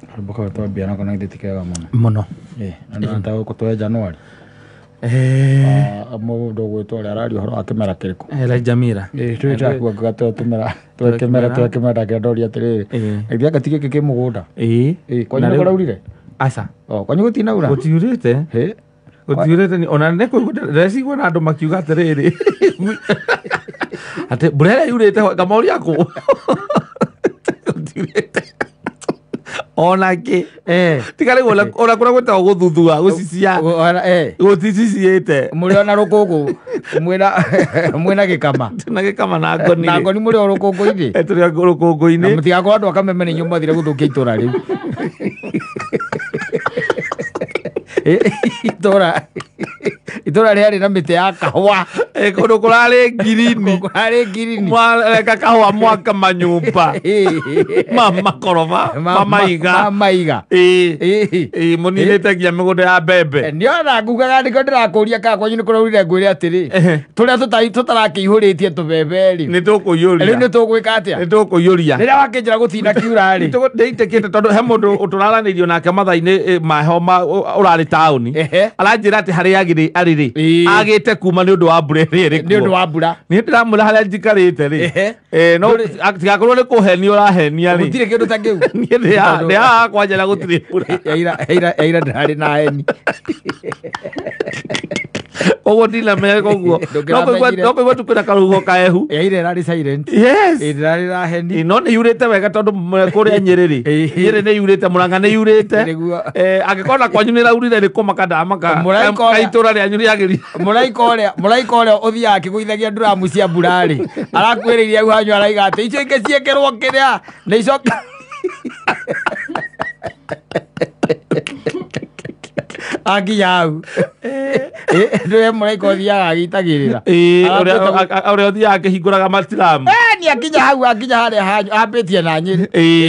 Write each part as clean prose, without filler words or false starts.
Karũmbo kau twambia nako na githĩ ti kega mũno. Mũno. Ĩ, na nĩ gũkũ twe January. Mũndũ ũgwĩtwo ũrĩa araria ũhoro wa kĩmera kĩrĩkũ? Elijah Mira. Ĩ, twĩtakuanga twe tũmera twe kĩmera twe kĩmera ndakĩra atĩrĩrĩ. Githĩ anga ti gĩkĩ kĩ mũgũnda? Ĩ, kwanyu Na nĩ rĩu- kũraurire? Aca. O, kwanyu gũtinaura? Gũtiurĩte. Ĩ, Gũtiurĩte ona nĩ kũigua ndĩrecigua na andũ makiuga atĩrĩrĩ atĩ mbura ĩrĩa yurĩte ngamoria kũ gũtiurĩte ona kĩ tiga rĩu ona kũrĩa gwĩtagwo gũthuthua gũcicia gũticiciĩte Mũrĩ ona rũkũngũ mwĩna mwĩna gĩkama. Na gĩkama na ngoni. Na ngoni mũrĩ o rũkũngũ-inĩ. Tũrĩ o Na rũkũngũ-inĩ. mũtigakorwo andũ a Kameme nĩ inyuĩ mwathire gũthũkia itũra rĩu. Itũra rĩarĩ na mĩtĩ ya kahũa. Kũndũ kũrarĩ ngirini. Kũrarĩ ngirini. Mwareka kahũa mwaka manyũmba ma makoroba ma maiga. Ma maiga. Ĩ, mũninĩte nginya mĩgũnda ya mbembe. Nĩona ngugaga nĩkĩo ndĩrakũria kana kwanyu nĩ kũraurire ngwĩre atĩrĩ tũrĩa tũtarakĩihũrĩtie tũbebe rĩ, nĩ tũkũiyũria. Rĩu nĩ tũgwĩka atĩa? Nĩ tũkũiyũria. Rĩrĩa wakĩnjĩra gũtina kiura rĩ. Ndĩitĩkĩte tondũ he mũndũ tũraranĩirio nake mathaa-inĩ maheho ũrarĩ taũni aranjĩra atĩ harĩa agĩrĩ arĩ rĩ agĩte kuma nĩ ũndũ wa mbura ĩrĩa ĩrĩ Nĩ ũndũ kuo. wa mbura. Niĩ ndĩramwĩra harĩa njikarĩte rĩ, no tigakorwo nĩ kũhenia ũrahenia rĩ. Gũtirĩ kĩndũ ta kĩu. Niĩ ndĩ haha kwanjĩra gũtirĩ mbura. Yaira ndĩrarĩ na heni. Koguo ndinamenya koguo Ndũngĩramenyire. no kũigua tu kwĩna karũhuho kaehu. Yaira ĩrarĩ silent. Yes. Ĩ, ndĩrarĩ na heni. Ĩ, no nĩ yurĩte wega tondũ kũrĩa Nyĩrĩ rĩ, Nyĩrĩ nĩ yurĩte, Mũrang'a nĩ yurĩte. Nĩguo. Angĩkorwo na kwanyu nĩ raurire nĩ kũmaka ndamaka. Mũraika ũrĩa- Ka itũra rĩanyu rĩagĩrire. Mũraika ũrĩa ũthiaga akĩgũithagia nduramu cia mbura rĩ, arakuĩrĩirie hau hanyu araiga atĩ icio ingĩ ciĩkĩrwo kĩrĩa nĩ icoka akinya hau. Nĩwe mũraika ũthiaga agĩitagĩrĩra. Ĩ, ũrĩa ũthiaga akĩhingũraga matiramu. Nĩ akinya hau, akinya harĩa hanyu ambĩtie na Nyĩrĩ.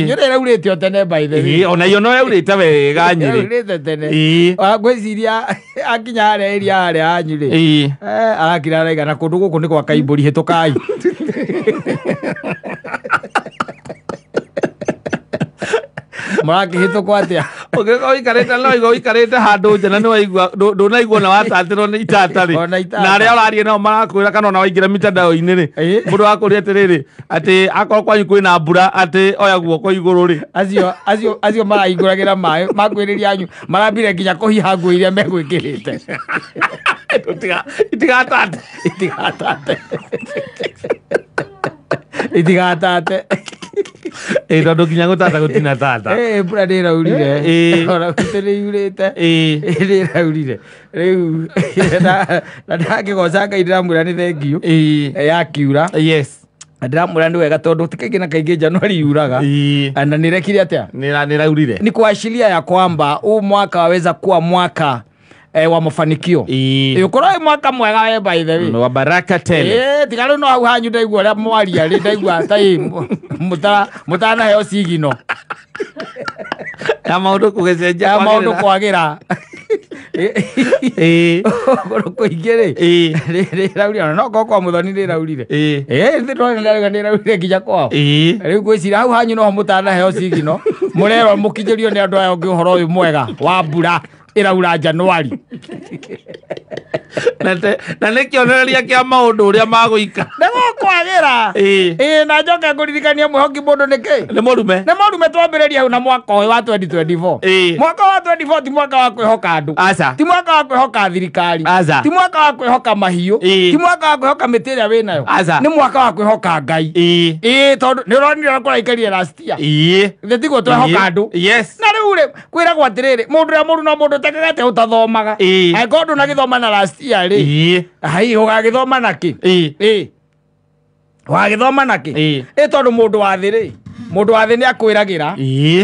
Nyĩrĩ ĩraurĩte o tene, by the way. Ĩ, ona iyo no yaurĩte wega Nyĩrĩ. Ĩraurĩte tene. Ngwĩciria akinya harĩa area harĩa hanyu rĩ, arakira araiga na kũndũ gũkũ nĩ gwa kaimbũri hĩtũkai. Mũrakĩhĩtũkwo atĩa? Ũngĩkorwo ũikarĩte no igua ũikarĩte handũ nja na nĩwaigua ndũnaigua na watatĩrwo nĩ itata rĩ, Ona itata. na arĩa ũraria nao marakwĩra kana ona waingĩra mitandao-inĩ rĩ, mũndũ wakũria atĩrĩrĩ atĩ akorwo kwanyu kwĩna mbura atĩ oya guoko igũrũ rĩ. Acio marahingũragĩra maĩ makwĩrĩria anyu marambire nginya kũhiha nguo iria megwĩkĩrĩte. Itigatate. Itigatate, itigatate. Ĩ, tondũ nginya gũtata gũtina tata. Mbura nĩ ĩraurire. Ona gwitũ nĩ yurĩte. Nĩ ĩraurire rĩu na ndakĩgoca Ngai ndĩramwĩra nĩ thengiũ yakiura. Na ndĩramwĩra nĩ wega tondũ ti kaingĩ na kaingĩ Januari yuraga. Na nĩrekire atĩa? Nĩ raurire. Ni kuashiria ya kwamba huu mwaka waweza kuwa mwaka wa mafanikio. Ũkorwo wĩ mwaka mwega we, by the way. Wa baraka tele. Tiga rĩu no hau hanyu ndaigua ũrĩa mwaria rĩ, ndaigua ta ĩ mũtanaheo cigino ya maũndũ kũgĩcenjia ya maũndũ kwagĩrĩra. Kwagĩra kũndũ kũingĩ rĩ rĩraurire ona no korwo kwa Mũthoni rĩraurire. Thĩ ndona ndarauga nĩraurire nginya kwao. Rĩu ngwĩciria hau hanyu noho mũtanaheo cigino mũrerwo mũkinyĩrio nĩ andũ aya ũngĩ ũhoro ũyũ mwega wa mbura ĩraura Januari. Na nĩ kĩonereria kĩa maũndũ ũrĩa magũikara. Nĩgũkwagĩra. Ĩ, na njoke ngũririkanie mwĩhoki mũndũ nĩ kĩ? Nĩ mũrume. Nĩ mũrume. Twambĩrĩria hau na mwaka ũyũ wa 2024. Mwaka wa 24 ti mwaka wa kwĩhoka andũ. Aca. Ti mwaka wa kwĩhoka thirikari. Aca. Ti mwaka wa kwĩhoka mahiũ. Ti mwaka wa kwĩhoka mĩtĩ ĩrĩa wĩnayo. Aca. Nĩ mwaka wa kwĩhoka Ngai. Ĩ, tondũ nĩ ũronire ũrĩa kũraikarire last year. Githĩ tiguo twehoka andũ? Yes. Na rĩu rĩ, kwĩragwo atĩrĩrĩ, mũndũ ũrĩa mũru no mũndũ ũtekaga atĩa ũtathomaga. Angĩkorwo ndũnagĩthoma na last year rĩ, hai ũgagĩthoma na kĩ? Ĩ, wagĩthoma na kĩ? Ĩ, tondũ mũndũ wa thĩ rĩ, mũndũ wa thĩ nĩ akwĩragĩra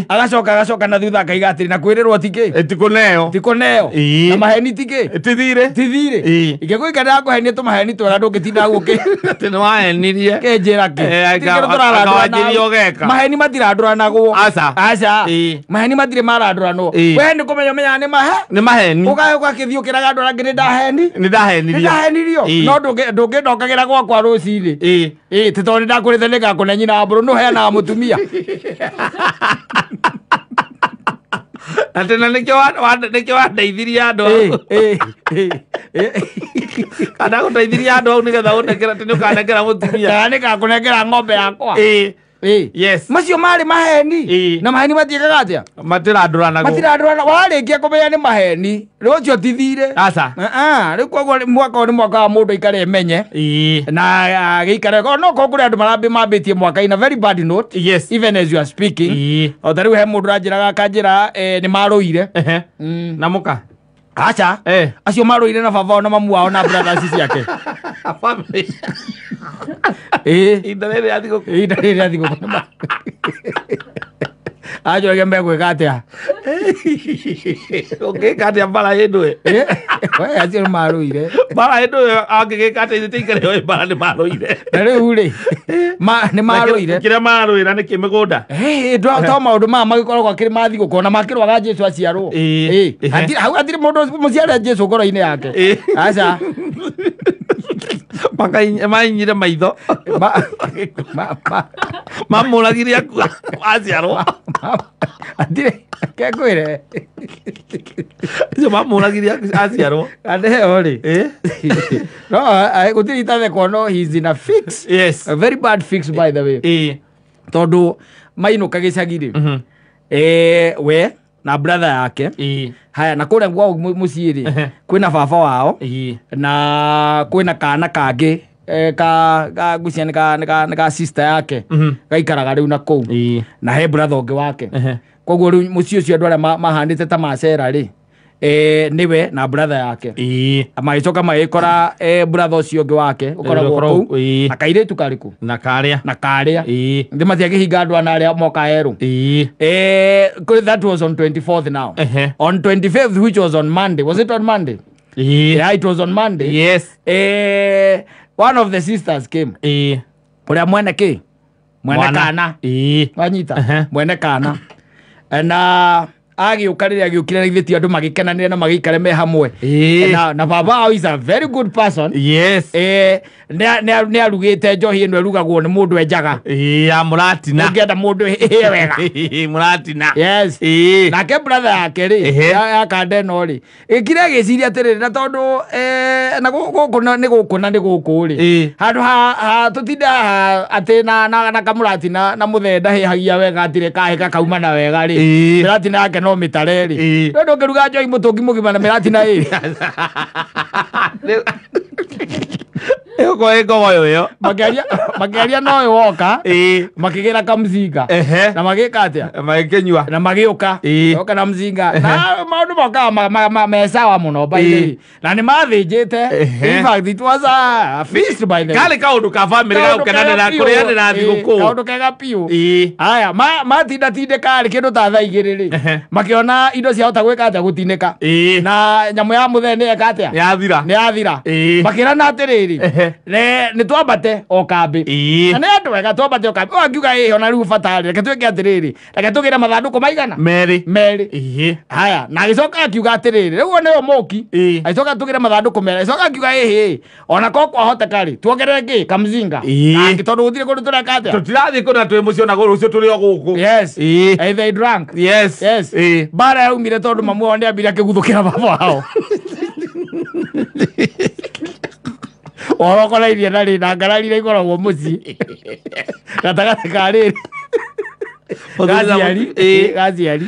agacoka na thutha akaiga atĩrĩ na kwĩrĩrwo ti kĩ? Tikũneo. Ti kũneo. Na maheni ti kĩ? Tithire. Ti thirĩ. Ingĩgũika ndakũhenia tũmaheni twega ndũngĩtinda hau ũkĩ Atĩ nĩ wahenirie. kĩnjĩra kĩ? Ti kĩndũ tũrarandũra Akawanjĩria nawe. ũgeka. Maheni matirandũranagwo. Aca. Aca. Maheni matirĩ marandũranwo. We nĩ kũmenya ũmenyaga nĩ mahe Nĩ maheni. ũgae ũgakĩthiĩ ũkĩraga andũ arĩa angĩ nĩ ndaheni. Nĩ ndahenirio. Nĩ ndahenirio. No ndũngĩndokagĩra gwakwa rũcinĩ. Ĩ, ti tondũ nĩ ndakũrĩte nĩ ngakũne nyina wa mbũrũ nĩ ũheanaga mũtumia. Atĩ na nĩkĩo wandeithirie andũ hau. Kana gũteithirie andũ hau nĩgetha ũnengere atĩ nĩũkanengera mũtumia. Kana nĩngakũnengera ng'ombe yakwa. Yes. Macio marĩ maheni. Na maheni matiĩkaga atĩa? Matirandũranagwo. Matirandũrana. Warĩkia kũmenya nĩ maheni rĩu ũcio ti thirĩ. Aca. Rĩu koguo mwaka ũyũ nĩ mwaka wa mũndũ aikare emenye. Na agĩikare no korwo kũrĩ andũ mambĩtie mwaka in a very bad note. Yes. Even as you are speaking. O ta rĩu he mũndũ ũranjĩraga akanjĩra nĩ marũire. Na mũka? Aca. Acio marũire na baba wao na mamu wao na brothers ciake. Family. Ihinda rĩrĩ rĩa thigũkũ. Ihinda rĩrĩ rĩa thigũkũ. Anjũragia megwĩka atĩa? Ũngĩka atĩa mbara ĩndũ ĩ? We acio nĩ marũire. Mbara ĩndũ ĩyo angĩgĩka atĩa ithuĩ tũikare oĩ mbara nĩ marũire. Na rĩu rĩ, nĩ marũire. Kĩrĩa marũĩra nĩkĩ mĩgũnda? To maũndũ maya magĩkoragwo akĩrĩ ma thigũkũ ona makĩrwaga Jesũ aciarwo. Hau hatirĩ mũndũ mũciare Jesũ ngoro-inĩ yake. Aca. Mainyire maitho. Mamũragire akua aciarwo. Atirĩ kekwĩre. Acio mamũragire aciarwo. Andeo rĩ. No gũtirĩ itathekwo no he is in a fix. Yes. A very bad fix by the way. Tondũ mainũka gĩcagi rĩ. We na brother yake. Haya na kũrĩa gwao mũciĩ rĩ kwĩna baba wao na kwĩna kana kangĩ ka ngwĩciria nĩ ka sister yake gaikaraga rĩu na kũu na he brother ũngĩ wake. Koguo rĩu mũciĩ ũcio andũ arĩa mahanĩte ta macera rĩ nĩwe na brother yake. Magĩcoka magĩkora brother ũcio ũngĩ wake ũkoragwo kũu na kairĩtu karĩkũ? Na karĩa. Na karĩa. Nĩ matiakĩhinga andũ ana arĩa moka erũ. That was on 24th now. On 25th, which was on Monday. Was it on Monday? Yeah, it was on Monday. Yes. One of the sisters came. Ũrĩa mwene kĩ? Mwene kana. Wanyita? Mwene kana. Na agĩũka rĩrĩa agĩũkire na ithuĩ ti andũ magĩkenanĩra na magĩikare me hamwe. Na baba wao is a very good person. Yes. Nĩ arugĩte njohi ĩno ĩrugagwo nĩ mũndũ enjaga. Ya mũratina. Ũngĩenda mũndũ ĩhĩe wega. Mũratina. Yes. Nake brother yake rĩ ya kanda ĩno rĩ ĩkire agĩciria atĩrĩrĩ na tondũ na gũkũ nĩ gũkũ na nĩ gũkũ rĩ handũ ha tũtinda atĩ na kamũratina na mũthee ndahĩhagia wega atirĩ kahĩka kauma na wega rĩ mĩratina yake no mĩtare rĩ no ndũngĩruga njohi mũtũngi mũgima na mĩratina ĩrĩ. Ĩgũkorwo ĩ ngogoyo ĩyo. Makĩaria no ũyũ woka makĩgĩra kamzinga na magĩka atĩa? Magĩkĩnyua. Na magĩũka. Oka na mzinga. Na maũndũ mokaga me sawa mũno by the way. Na nĩ mathĩnjĩte. In fact it was a feast by the way. Karĩ kaũndũ ka family ga gũkenanĩra kũrĩanĩra thigũkũ. Kaũndũ kega biũ. Haya matindatindĩka rĩ kĩndũ ta thaa igĩrĩ rĩ makĩona indo ciahota gwĩka atĩa gũtinĩka. Na nyamũ ya mũthee nĩ eka atĩa? Nĩ yathira. Makĩrana atĩrĩrĩ nĩ twambate o kambĩ. Na nĩ andũ ega twambate o kambĩ. Ũyũ angiuga ĩĩ ona rĩu bata rĩ reke twĩke atĩrĩrĩ reke tũgĩre mathandũkũ maigana? Merĩ. Haya na agĩcoka akiuga atĩrĩrĩ rĩu nĩyo mũki agĩcoka tũgĩre mathandũkũ merĩ agĩcoka akiuga ĩhĩ ona korwo kwahoteka rĩ tuongerere kĩ kamzinga tondũ gũtirĩ kũndũ tũreka atĩa? Tũtirathiĩ kũndũ na twĩ mũciĩ ona rũciũ tũrĩ o gũkũ. Yes. They drank. Yes. Yes. Mbara yaumire tondũ mamu wao nĩambire akĩguthũkĩra baba wao. Ũhoro ũkonainie na rĩ na ngarari iria ikoragwo mũciĩ gatagatĩ ka rĩrĩ gaciari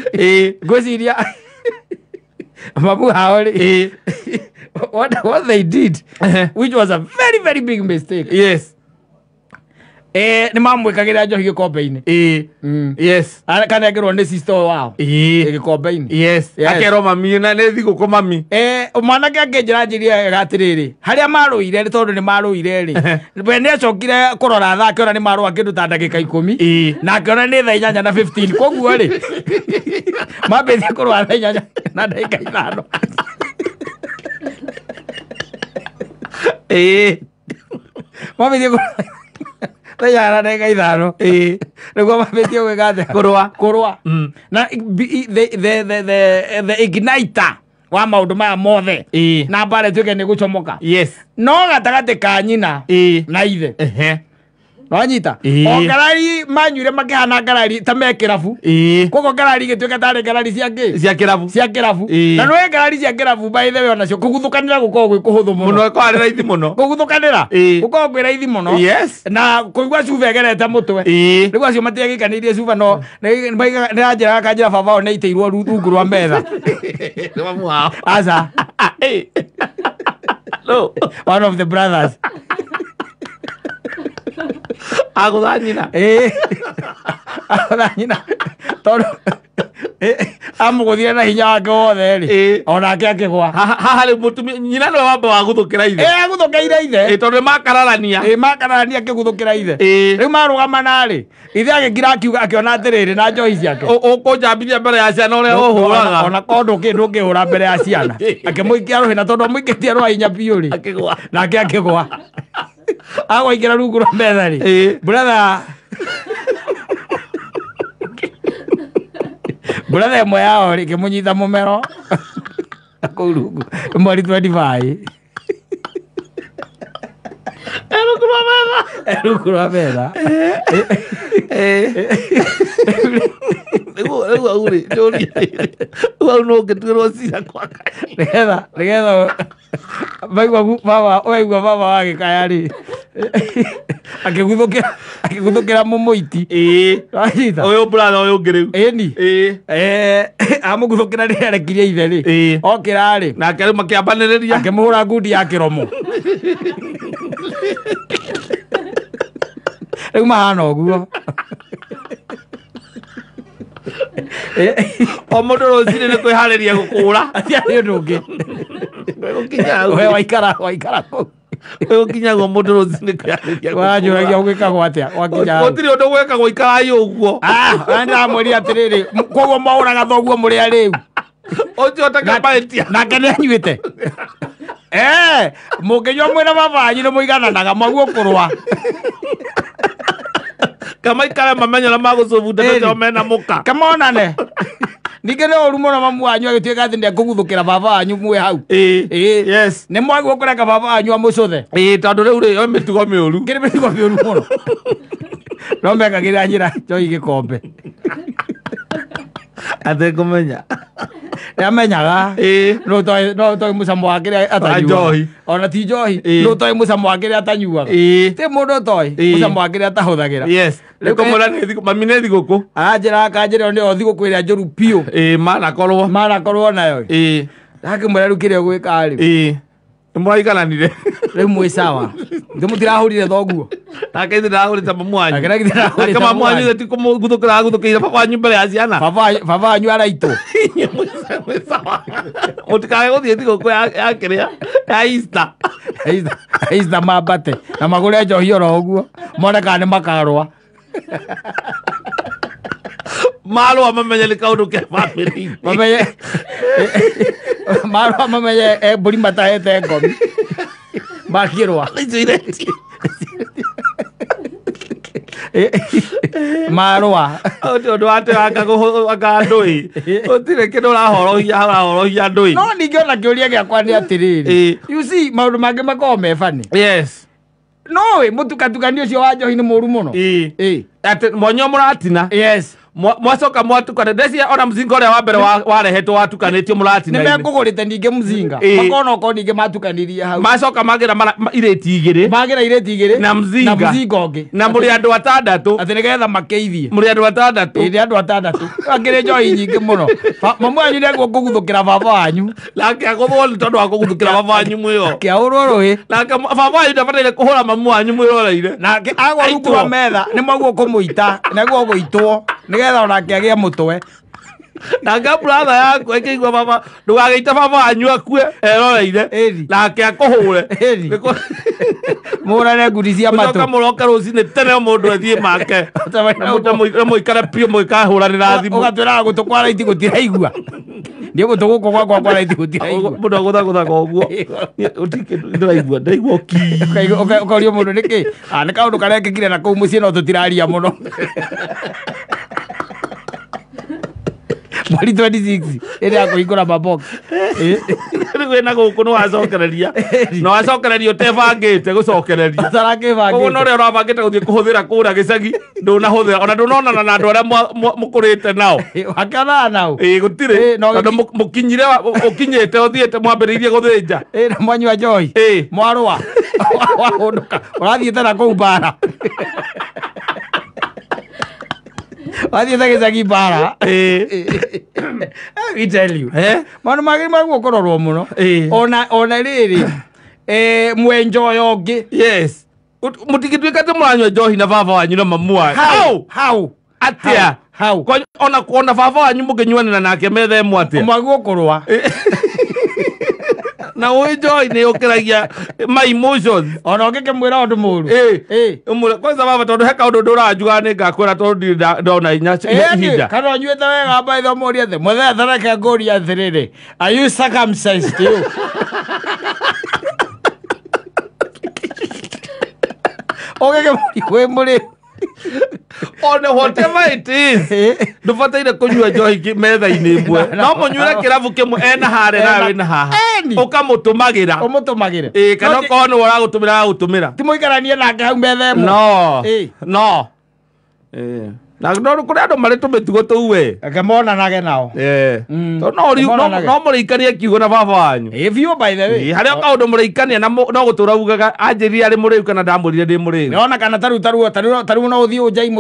ngwĩciria mamu hao rĩ what they did which was a very very big mistake. Yes. Nĩ mamwĩkagĩra njohi gĩkombe-inĩ. Yes. Kanengerwo nĩ sister wao gĩkombe-inĩ. Yes. Akerwo mami na nĩ thigũkũ mami. Mwanake akĩnjĩra njĩrie atĩrĩrĩ harĩa marũire nĩ tondũ nĩ marũire rĩ we nĩ acokire kũrora thaa akĩona nĩ marũa kĩndũ ta ndagĩka 10 na akĩona nĩ thaa 8:15 koguo rĩ mambĩtie kũrũa thaa 8 na ndagĩka 5. Mambĩtie kũrũa thaa 8 na ndagĩka 5 nĩguo mambĩtie gwĩka atĩa? Kũrũa. Na the igniter wa maũndũ maya mothe na mbara ĩtuĩke nĩ gũcomoka. Yes. No gatagatĩ ka nyina na ithe Wanyita o ngarari manyuire makĩhana ngarari ta me kĩrabu. Koguo ngarari igĩtuĩka tarĩ ngarari cia kĩ? Cia kĩrabu. Cia kĩrabu. Na nĩũĩ ngarari cia kĩrabu by the way onacio kũguthũkanĩra gũkoragwo gwĩ kũhũthũ mũno. Mũno ĩkoragwo raithi mũno. Kũguthũkanĩra gũkoragwo kwĩ raithi mũno. Yes. Na kũigua cuba ĩgerete mũtwe. Rĩu acio matiagĩkanĩirie cuba no nĩranjĩraga kanjĩra baba wao nĩaitĩirwo rungu rwa metha. Nĩ mamu wao. Aca. No. One of the brothers. Agũtha nyina. Agũtha nyina tondũ amũgũthire na hinya wake wothe rĩ onake akĩgwa. Haha rĩu mũtumia nyina nĩwe wamba wagũthũkĩra ithe. Agũthũkĩire ithe. Tondũ nĩmakararania. Makararania akĩgũthũkĩra ithe. Rĩu marũgamana rĩ ithe agĩkira akiuga akĩona atĩrĩrĩ na njohi ciake. Ũkũnjambithia mbere ya ciana ũrĩa ũhũraga. Ona korwo ndũngĩhũra mbere ya ciana. Akĩmũikia rũhĩ na tondũ amũikĩtie rwa hinya biũ rĩ. Akĩgwa. Nake akĩgwa. Agwaingĩra rungu rwa metha rĩ. Brother brother ĩmwe yao rĩ ĩkĩmũnyita mũmero kũu rungu mweri 25. Rungu rwa metha. Rungu rwa metha. Rĩu hau rĩ njũrie rĩu hau no ũngĩtuĩrwo cira kwa Ngai. Nĩgetha maigua baba waigua baba wagĩkaya rĩ akĩguthũkĩra mũmũiti. Wanyita? Ũyũ brother ũyũ ũngĩ rĩu. Ĩni. Amũguthũkĩra rĩrĩa arekirie ithe rĩ. Okĩra rĩ. Nake rĩu makĩambanĩrĩria. Akĩmũhũra ngundi ya kĩromo. Rĩu mahana ũguo. O mũndũ rũcinĩ nĩ kwĩharĩria gũkũra. Hatiarĩ ũndũ ũngĩ. We waikara kũu. Gũkinyagwo mũndũ rũcinĩ kwĩharĩria. Wanjũragia ũgwĩkagwo atĩa wakinya hau? Gũtirĩ ũndũ gwĩkagwo ikarai ũguo. Ndĩramwĩrire atĩrĩrĩ koguo mwaũraga thoguo mũrĩ arĩu. Ũcio ũtakĩmahĩtia. Nake nĩanyuĩte. Mũngĩnyua mwĩna baba wanyu nĩ mũigananaga mwaguo kũrũa. Kamaikare mamenye ũrĩa magũcũbunda tondũ mena mũka. Kamonane. Ningĩ nĩ ũru mũno mamu wanyu agĩtuĩka atĩ nĩekũguthũkĩra baba wanyu mwĩ hau. Yes. Nĩ mwagĩrĩirwo kũreka baba wanyu amũcũthe. Tondũ rĩu rĩ yo mĩtugo mĩũru. Kĩrĩ mĩtugo mĩũru mũno. No mekagĩrĩra nyina njohi gĩkombe. Atekũmenya. Nĩamenyaga. No toĩ mũcamo wa kĩrĩa atanyuaga. Ona ti njohi. No toĩ mũcamo wa kĩrĩa atanyuaga. Ti mũndũ ũtoĩ mũcamo wa kĩrĩa atahũthagĩra. Yes. Rĩu nĩ thigũ mami nĩ thigũkũ. Aranjĩra akanjĩra nĩyo thigũkũ ĩrĩa njũru biũ. Manakorwo. Manakorwo nayo. Ndakĩmwĩra rĩu kĩrĩa ũgwĩka rĩ. Nĩmũraigananire. Rĩu mwĩ sawa. Ithe mũtirahũrire thoguo. Nake ithe ndarahũrĩte mamu wanyu. Nake ithe ndarahũrĩte Nake mamu wanyu ti kũmũguthũkĩra aguthũkĩire baba wanyu mbere ya ciana. Baba wanyu araitwo. Inyuĩ mwĩ sawa. Mũtikage gũthiĩ thigũkũ ya kĩrĩa ya Easter. Easter mambate na magũre njohi oro ũguo mone kana nĩ makarũa. Marũa mamenye nĩ kaũndũ ke bamĩrĩ-inĩ. Mamenye marũa mamenye mbũri matahete ngomi. Makĩrũa. Icio iretio. Marũa. Ũndũ wa anga andũ ĩ. Gũtirĩ kĩndũ ũrahorohia andũ ĩ. No ningĩ ona kĩũria gĩakwa nĩ atĩrĩrĩ. You see maũndũ mangĩ makoragwo me funny. Yes. No ĩ mũtukatukanio ũcio wa njohi nĩ mũru mũno. Atĩ mwanyua mũratina. Yes. Mwacoka mwatukana ndecia ona mzinga ũrĩa wa mbere warehetwo watukanĩtio mũratina. Nĩ mekũgũrĩte ningĩ mzinga. Makona okorwo ningĩ matukanirie hau. Macoka magĩra irĩti igĩrĩ. Magĩra irĩti igĩrĩ. Na mzinga. Na mzinga ũngĩ. Na mũrĩ andũ atandatũ. Atĩ nĩgetha makeithie. Mũrĩ andũ atandatũ. Nĩ andũ atandatũ. Akĩrĩ njohi nyingĩ mũno. Mamu wanyu nĩaguo kũguthũkĩra baba wanyu. Nake agũthwo nĩ tondũ wa kũguthũkĩra baba wanyu mwĩo. Akĩahũrwo rũhĩ. Nake baba wanyu ndabataire kũhũra mamu wanyu mwĩroreire. Nake agwa rungu rwa metha nĩ mwaguo kũmũita nĩguo gũitwo nĩgetha onake agĩe mũtwe. Nake brother yaku ĩkĩigua baba ndũgagĩite baba wanyu akue eroreire nake akũhũre. Mũhũrane ngundi cia matũ. Mũcoka mũroke rũcinĩ tene o mũndũ athiĩ make. Na mũikare biũ mũgĩkahũranĩra thimũ. Ũgatwĩraga gũtũ kwa raiti gũtiraigua. Niĩ gũtũ gũkũ gwakwa kwa raiti gũtiraigua. Mũndũ agũthagũthaga ũguo. Gũtirĩ kĩndũ ndĩraigua, ndĩraigua ki. Ũkorio mũndũ nĩkĩ? Nĩ kaũndũ karekĩkire na kũu mũciĩ no tũtiraria mũno. Mweri 26 ĩrĩa ya kũhingũra mabox. Wĩna gũkũ nĩ wacokereria. Na wacokereria ũtebangĩte gũcokereria. Koguo na ũrĩa ũrabangĩte gũthiĩ kũhũthĩra kũrĩa gĩcagi ndũnahũthĩra ona ndũnonana na andũ arĩa mũkũrĩte nao. Wakĩonana nao. Ĩĩ gũtirĩ. Tondũ mũkinyire ũkinyĩte ũthiĩte mwambĩrĩirie gũthĩnja. Ĩĩ na mwanyua njohi. Ĩĩ. Mwarũa. Wahũndũka. Ũrathiĩte na kũu mbara. Wathiĩte gĩcagi mbara. Ĩĩ. We tell you. Maũndũ magĩrĩirwo kũrorwo mũno. Ona rĩrĩ mwenjoyo ũngĩ. Yes. Mũtingĩtuĩka atĩ mũranyua njohi na baba wanyu na mamu wanyu. How? How? Atĩa? How? Ona baba wanyu mũngĩnyuanĩra nake metha ĩmwe atĩa? Mwagwo kũrũa. Na ũĩ njohi nĩ yũkĩragia my emotions. Ona ũngĩkĩmwĩra ũndũ mũru. Ĩĩ. Kwanza baba tondũ he kaũndũ ndũranjugaga nĩ ngakwĩra tondũ ndirĩ ndona ihinda. Kana ũnyuĩte wega maitho mũrie atĩ mũthee reke ngũrie atĩrĩrĩ, are you circumcised you? Ũgĩkĩmũria wĩ mũrĩu. One whatever it is, ndũbataire kũnyua njohi metha-inĩ ĩmwe. No mũnyuĩre kĩrabu kĩmwe ena harĩa nawe wĩna haha. Ũkamũtũmagĩra. Ũmũtũmagĩre. Ĩĩ, kana okorwo nĩwe ũragũtũmĩra agagũtũmĩra. Ti mũikaranie nake hau metha ĩmwe. No. No. Ĩĩ. Na no kũrĩ andũ marĩ tũmĩtugo tũu we. Reke monanage nao. Ĩĩ. Tondũ no mũrĩikanie kiugo na baba wanyu. Ĩĩ biũ by the way. Harĩa kaũndũ mũrĩikania na no gũtũra ugaga anjĩrire arĩ mũrĩu kana ndamwĩrire ndĩ mũrĩu. Nĩwona kana tarĩu no ũthiĩ ũnjai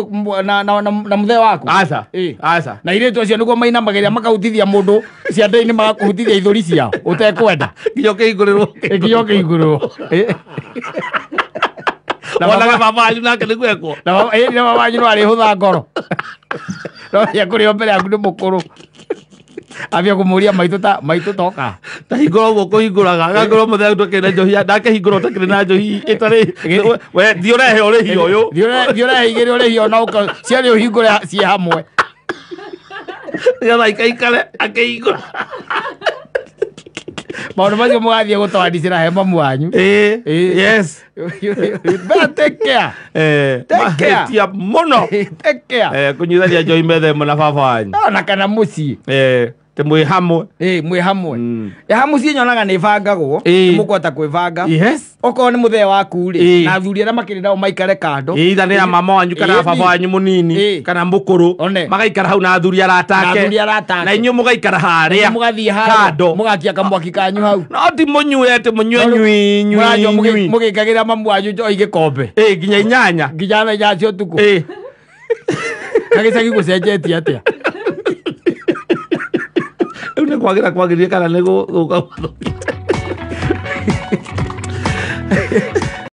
na mũthee waku. Aca. Aca. Na airĩtu acio nĩguo mainamagĩrĩra makahutithia mũndũ ciande-inĩ magakũhutithia ithũri ciao ũtekwenda. Nginya ũkĩhingũrĩrwo. Nginya ũkĩhingũrĩrwo. Wonage baba wanyu nake nĩguo ekwo. Na baba wanyu no arĩhũtha ngoro. No ekũrĩo mbere yaku nĩ mũkũrũ. Ambia kũmũria maitũ toka. Ta hingũra ũguo kũhingũraga. Agangorwo mũthee ũtakĩrĩ na njohi. Ndakĩhingũra ũtakĩrĩ na njohi ĩtarĩ. We thiĩ ũrehe ũrĩhi ũyũ. Thiĩ ũrehe igĩrĩ ũrĩhi ona ũka cierĩ ũhingũre ciĩ hamwe. Nĩgetha ikaikare akĩhingũra. Maũndũ macio mũgathiĩ gũtwanicĩra he mamu wanyu. Yes. Better take care. Take care. Mahĩtia mũno. Take care. Kũnyuithania njohi metha ĩmwe na baba wanyu. Ona kana mũciĩ. Te mwĩ hamwe. Mwĩ hamwe. Ha mũciĩ nyonaga nĩ ĩbangagwo. Mũkũhota kwĩbanga. Yes. Okorwo nĩ mũthee waku rĩ, na athuri arĩa makĩrĩ nao maikare kando. Either nĩ ya mama wanyu kana baba wanyu mũnini kana mũkũrũ. Magaikara hau na athuri aratake. Na inyuĩ mũgaikara harĩa. Mũgathiĩ harĩa. Mũgakia kamwaki kanyu hau. No ti mũnyue atĩ mũnyue nyui nyui nyui. Mũgĩkagĩra mamu wanyu njohi gĩkombe. Nginya inyanya. Nginya thaa inyanya cia ũtukũ. Gagĩcagi gũcenjetie atĩa? Rĩu nĩ kwagĩra kwagĩrire kana nĩ gũka.